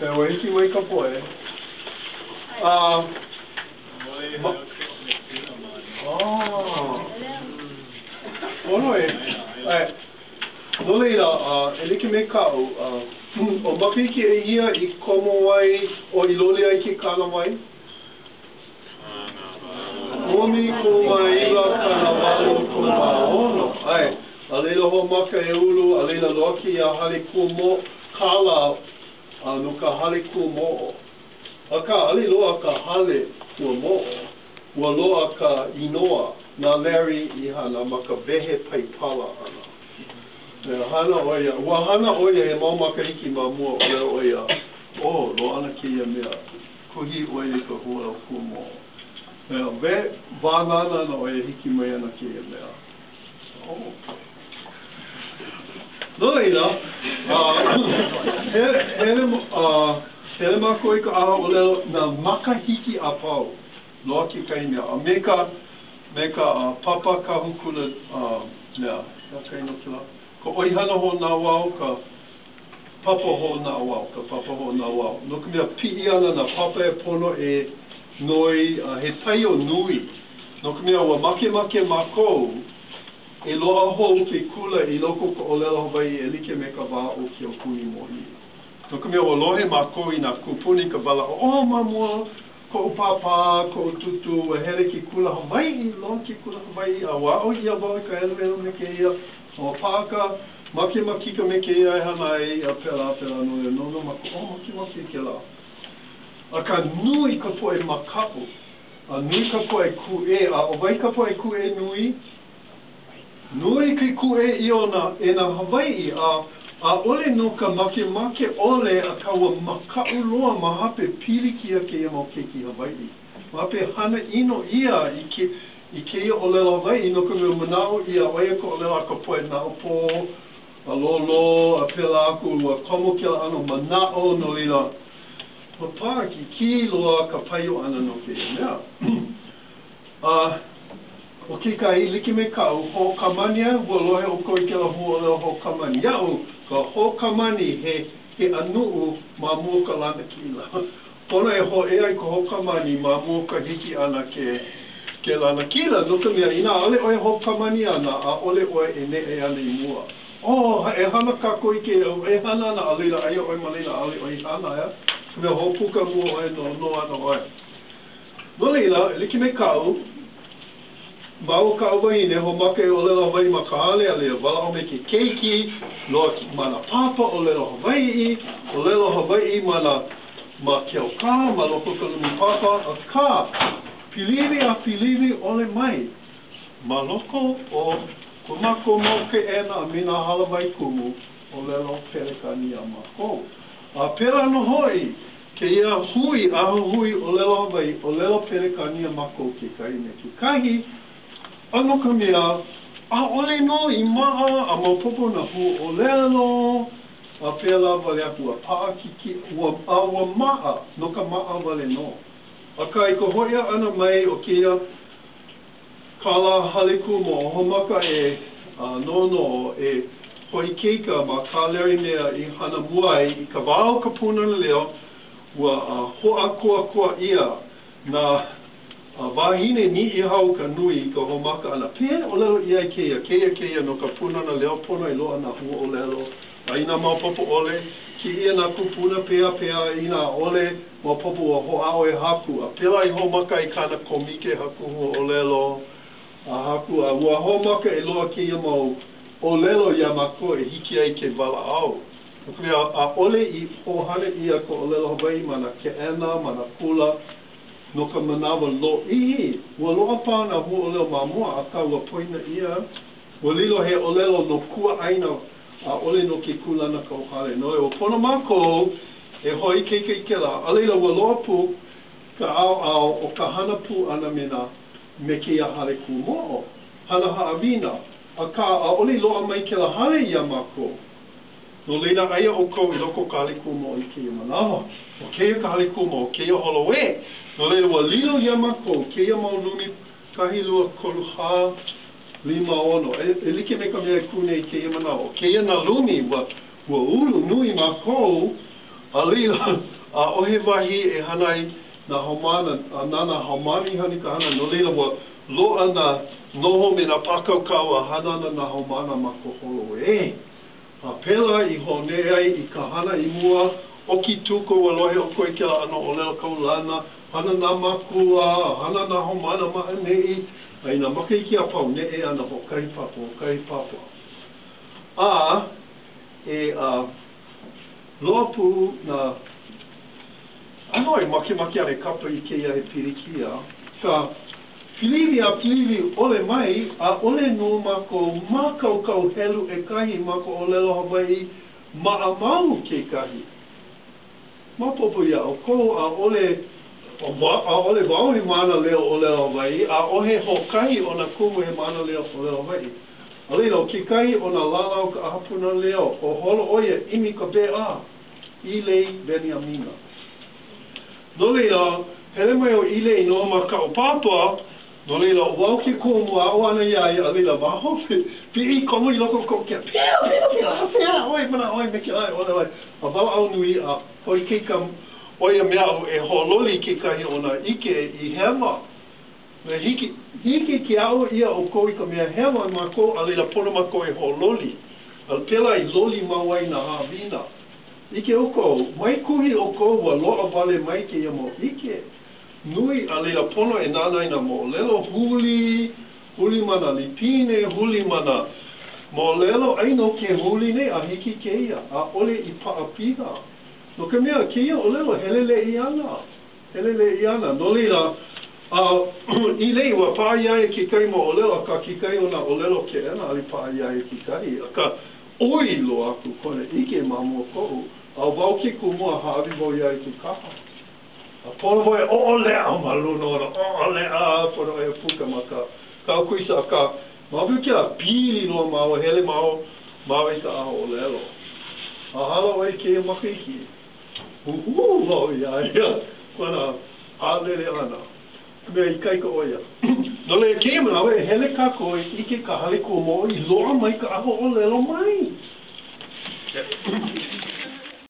Ua hiki mai ka poʻe. A, ma, ah, pono e, ʻae. No laila, e like me kaʻu, ʻo makahiki ʻehia i komo ai, o i loli ai ke kānāwai? 1986, ʻae. A laila hoʻomaka e ulu, a laila loaʻa kēia hale kuamoʻo, kālā no ka hale kuamoʻo. Akā, ʻaʻole loaʻa ka hale kuamoʻo, ua loaʻa ka inoa na Larry i hana ma ka wehe paipala ʻana. Hana ʻo ia, ua hana ʻo ia he mau makahiki ma mua, ʻōlelo ʻo ia, Oh, loaʻa ana kēia mea. Kuhi ʻo ia i ka huaʻōlelo kuamoʻo. Ea, we, wānana ana ʻo ia hiki mai ana kēia mea. Oh. No laila, hele, hele, hele mākou i ka ʻaha ʻōlelo nā makahiki a pau, loaʻa kekahi mea. A me ka, me ka papa kahu kula, mea, he aha ka inoa kēlā? Ka ʻoihana hoʻonaʻauao, ka papa hoʻonaʻauao, ka papa hoʻonaʻauao. No ka mea, piʻi ana nā papa e pono e noi a he paio nui. No ka mea, ua makemake mākou e loaʻa hou ke kula i loko o ka ʻōlelo Hawaiʻi e like me ka wā o ke aupuni mōʻī. No ka mea, ua lohe mākou i nā kūpuna i ka walaʻau, Oh, ma mua, koʻu pāpā, koʻu tūtū, ua hele ke kula Hawaiʻi, loaʻa ke kula Hawaiʻi, a ua aʻo ʻia wau i ka heluhelu me kēia, a ua paʻa ka makemakika me kēia e hana ai, a pēlā, a pēlā nō, no, no mākou, oh, makemake i kēlā. Akā, nui ka poʻe makaʻu, a nui ka poʻe kūʻē, a ʻo wai ka poʻe kūʻē nui? Nui ke kūʻē ʻia o nā, e nā Hawaiʻi, a ʻaʻole no ka makemake ʻole akā ua makaʻu loa ma hape pilikia kēia mau keiki Hawaiʻi. Ma hape hana ʻino ʻia i ke, i kēia ʻōlelo Hawaiʻi no ka mea manaʻo ʻia ʻo ia ka ʻōlelo a ka poʻe naʻaupō a lōlō a pēlā aku ua komo kēlā ʻano manaʻo no laila ua paʻakikī loa ka paio ʻana no kēia mea. A ʻo kekahi, like me kaʻu, hoʻokamani au, ua lohe ʻoukou i kēlā huaʻōlelo hoʻokamani. Iaʻu, ka hoʻokamani he, he ʻanuʻu ma mua o ka lanakila. Pono e hōʻea i ka hoʻokamani ma mua o ka hiki ʻana ke, ke lanakila, no ka mea, inā ʻaʻole ʻoe e hoʻokamani ana, ʻaʻole ʻoe e neʻe ana i mua. Oh, e hana kākou i kēia, e hana ana, a laila, aia ʻoe ma laila, ʻaʻole ʻoe i hana, ʻeā? Ka mea, hoʻopuka mua ʻoe, noʻonoʻo ana ʻoe. No laila, e like me kaʻu, ma o kaʻu wahine, hoʻomaka e ʻōlelo Hawaiʻi ma ka hale, a laila walaʻau me ke keiki, loa ma nā papa ʻōlelo Hawaiʻi, ʻōlelo Hawaiʻi ma nā, ma Keaukaha, ma loko o ka lumi papa, akā, piliwi a piliwi ʻole mai ma loko o ko mākou mau keʻena a me nā hālāwai kumu ʻōlelo Pelekānia mākou. A pēlā nō hoʻi Kēia hui ʻahahui ʻōlelo Hawaiʻi, ʻōlelo Pelekānia mākou kekahi me kekahi, a no ka mea, ʻaʻole nō i maʻa a maopopo nā huaʻōlelo a pēlā wale aku, ua paʻakikī, ua, a ua maʻa no ka maʻa wale nō. Akā, i ka hōʻea ʻana mai o kēia Kālā hale kuamoʻo hoʻomaka e noʻonoʻo e hoʻoikaika ma kā Larry mea i hana mua ai i ka wā o ka Pūnana Leo, ua hoʻākoakoa ʻia nā wāhine Niʻihau ka nui i ka hoʻomaka ʻana. Pehea e ʻōlelo ʻia ai kēia, kēia, kēia no ka Pūnana Leo pono e loaʻa nā huaʻōlelo a inā maopopo ʻole, kiʻi ʻia nā kūpuna pehea pehea inā ʻaʻole Maopopo ua hoʻāʻo e haku, a pēlā i hoʻomaka ai kāna kōmike haku huaʻōlelo a haku, a ua hoʻomaka e loaʻa kēia mau ʻōlelo iā mākou e hiki ai ke walaʻau. No ka mea, ʻaʻole i hoʻohana ʻia ka ʻōlelo Hawaiʻi ma nā keʻena, ma nā kula, no ka manawa lōʻihi. Ua loaʻa paha nā huaʻōlelo ma mua, akā ua poina ʻia, ua lilo he ʻōlelo no kuaʻāina ʻaʻole no ke kūlanakauhale. No laila, ua pono mākou e hoʻoikaika i kēlā, a laila ua loaʻa pū ka ʻaoʻao o ka hana pū ʻana me nā me kēia hale kuamoʻo, hana haʻawina, akā ʻaʻole i loaʻa mai kēlā hale iā mākou. No laila, aia ʻoukou i loko o ka hale kuamoʻo i kēia manawa. ʻO kēia ka hale kuamoʻo, kēia holoē. No laila, ua lilo iā mākou kēia mau lumi kahi lua kolu hā lima ono. E, e like me ka mea e kū nei i kēia manawa. ʻO kēia nā lumi, ua, ua ulu nui mākou. A laila, ʻaʻohe wahi e hana ai nā haumāna, a na nā haumāna i hana i ka hana, no laila ua loaʻa nā noho me nā pākaukau a hana ana nā haumāna ma Kaholo ē. A pēlā i hoʻoneʻe ai i ka hana i mua, ʻoki tuko ua lohe ʻoukou i kēlā ʻano ʻōlelo kaulana, hana nā mākua, hana nā haumāna ma ʻaneʻi, a i nā makahiki a pau, neʻe ana hoʻokahi papa, hoʻokahi papa. A e a loaʻa pū nā ʻano e makemake ana e kapa i kēia he pilikia, ka piliwi a piliwi ʻole mai, ʻaʻole nō mākou mākaukau helu ʻekahi ma ka ʻōlelo Hawaiʻi maʻamau kekahi. Maopopo iā ʻoukou, ʻaʻole, ʻaʻole wau he mānaleo ʻōlelo Hawaiʻi, ʻaʻohe hoʻokahi o nā kumu he mānaleo ʻōlelo Hawaiʻi. A laila, ʻo kekahi o nā lālā o ka ʻAha Pūnana Leo, ʻo holo ʻo ia, ʻimi ka BA, Ilei Beniamina. No laila, hele mai ʻo Ilei i noho ma kaʻu papa, no laila, ʻo wau ke kumu aʻo ana iā ia, a laila, ma hope, piʻi komo i loko o koʻu kia, Pio, pio, pio, a pehea ʻoe, manaʻo ʻoe me kēlā e ʻōlelo ai, a walaʻau nui a hoʻoikaika ʻo ia me aʻu e hoʻololi i kekahi o nā ʻike i hewa. Mea hiki, hiki ke aʻo ʻia ʻoukou i ka mea hewa e mākou, a laila pono mākou e hoʻololi, a pēlā i loli mau ai nā haʻawina. ʻIke ʻoukou, mai kuhi ʻoukou ua loaʻa wale mai kēia mau ʻike nui, a laila pono e nānā i nā moʻolelo huli, huli ma nā lipine, huli ma nā moʻolelo, ʻai nō ke huli nei a hiki kēia, ʻaʻole i paʻa piha. No ka mea, kēia ʻōlelo heleleʻi ana, heleleʻi ana, no laila, a Ilei, ua paʻa iā ia kekahi mau ʻōlelo, akā kekahi o nā ʻōlelo keʻena ʻaʻole paʻa iā ia kekahi, akā, ʻoi loa aku kona ʻike ma mua koʻu, a wau ke kumu a hāʻawi wau iā ia ke kaha. A pono wau e ʻoʻoleʻa ma luna ona, ʻoʻoleʻa, pono ʻo ia puka ma ka ʻaukuisa, akā, ma hope o kēlā, pili loa māua, hele māua, māua i ka ʻaha ʻōlelo. A hala ʻo ia i kēia makahiki, huhū wau iā ia kona haʻalele ʻana. He mea ikaika ʻo ia. No laila, kēia manawa, e hele kākou e ʻike i ka hale kuamoʻo i loaʻa mai ka ʻaha ʻōlelo mai.